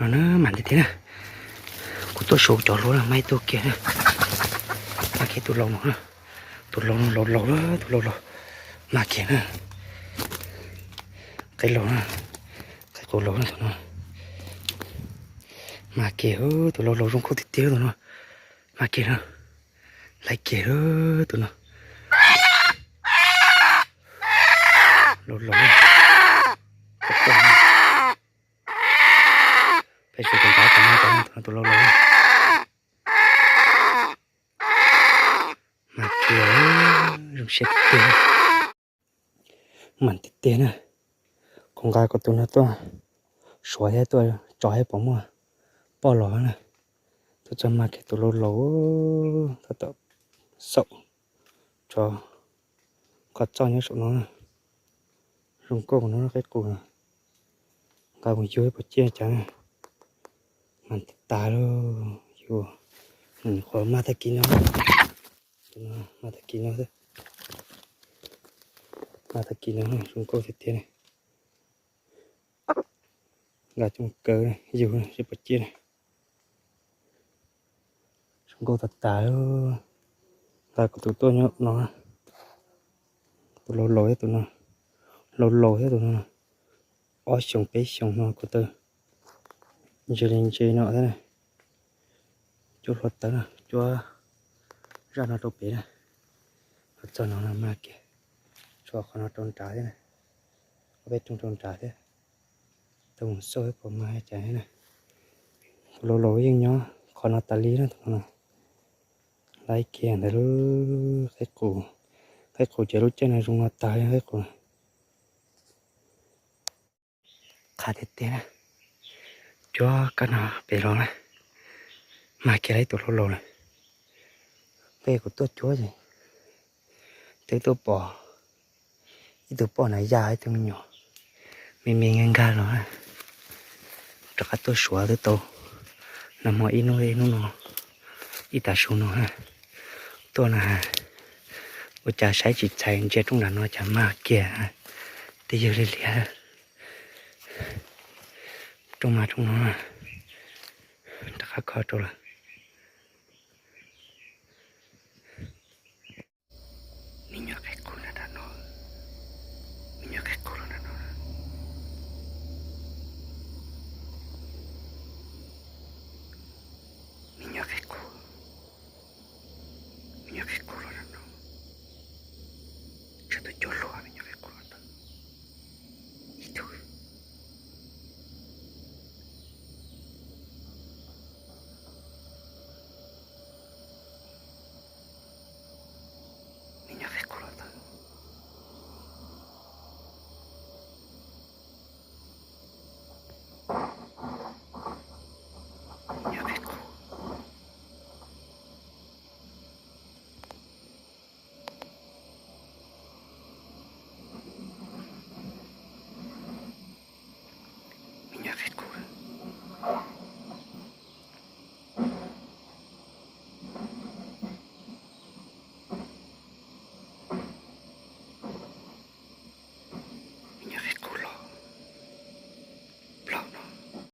No na, mas tiag tiag na. Kuv tuaj suav cov hluas na, mas ib tug kiag na. Mas kiag tus laus no na. Tus laus no laus laus, tus laus laus. Mas kiag na. Qe laus na. Qe qus laus na tus no. Mas kiag, tus laus laus zoo nkauj tiag tiag tus no. Mas kiag na. Laiv kiag tus no. Laus laus. Peb suav tus nrad tus no, tus laus laus. Mas kiag, zoo siab tiag tiag. Mas tiag tiag na. Kuv nqa kuv tus no tuaj suav thiab tuaj tso thiab puas muaj poj los na. Tuaj txog mas kiag tus laus laus, tab tom xaum tso kho txoj nyob saum no. Zoo nkauj no qe qus no. Nqa mus yug ib puas ciaj cas na. Mas tas tas lauj, yus qhuav mas tag kis no. Mas tag kis no xwb. Mas tag kis no zoo nkauj tiag tiag na. Nqa coj kaw yug seb puas ciaj na. Zoo nkauj tas tas. Nqa kuv tus tuaj nyob no, tus laus laus thiab tus no, laus laus thiab tus no, ob xyoos peb xyoos no kuv tau ntse li ntse no thiab na. Cuab hluav taws no, cuab zaj no rau pem na. Los txog no mas kiag, tshuav qhov no rau nrad thiab na, ob peb rooj rau nrad thiab. Tau mus xauj puas mas cas thiab na. Tus laus laus yeej nyob qhov no tas li na, tus no. Laiv kiag ntawd lub qe qus, qe qus ces lub caij no zoo no tag li qe qus. Qab tiag tiag na, cuab kab no pem los na, mas kiag laiv tus laus laus lawm. Peb kuv tuaj cuab ces twb tuaj pom ib tug poj na yaj ib tug me nyuam me me nkag nkag los, rov qab tuaj suav twb tau nag hmo ib hnub ib hnub no, ib tag su no. Tuaj na, ua cas saib tsis txhais ntsia rooj nram no cas mas kiag, twb yog li liab. Rooj mas rooj no, rov qab kho rau lawm.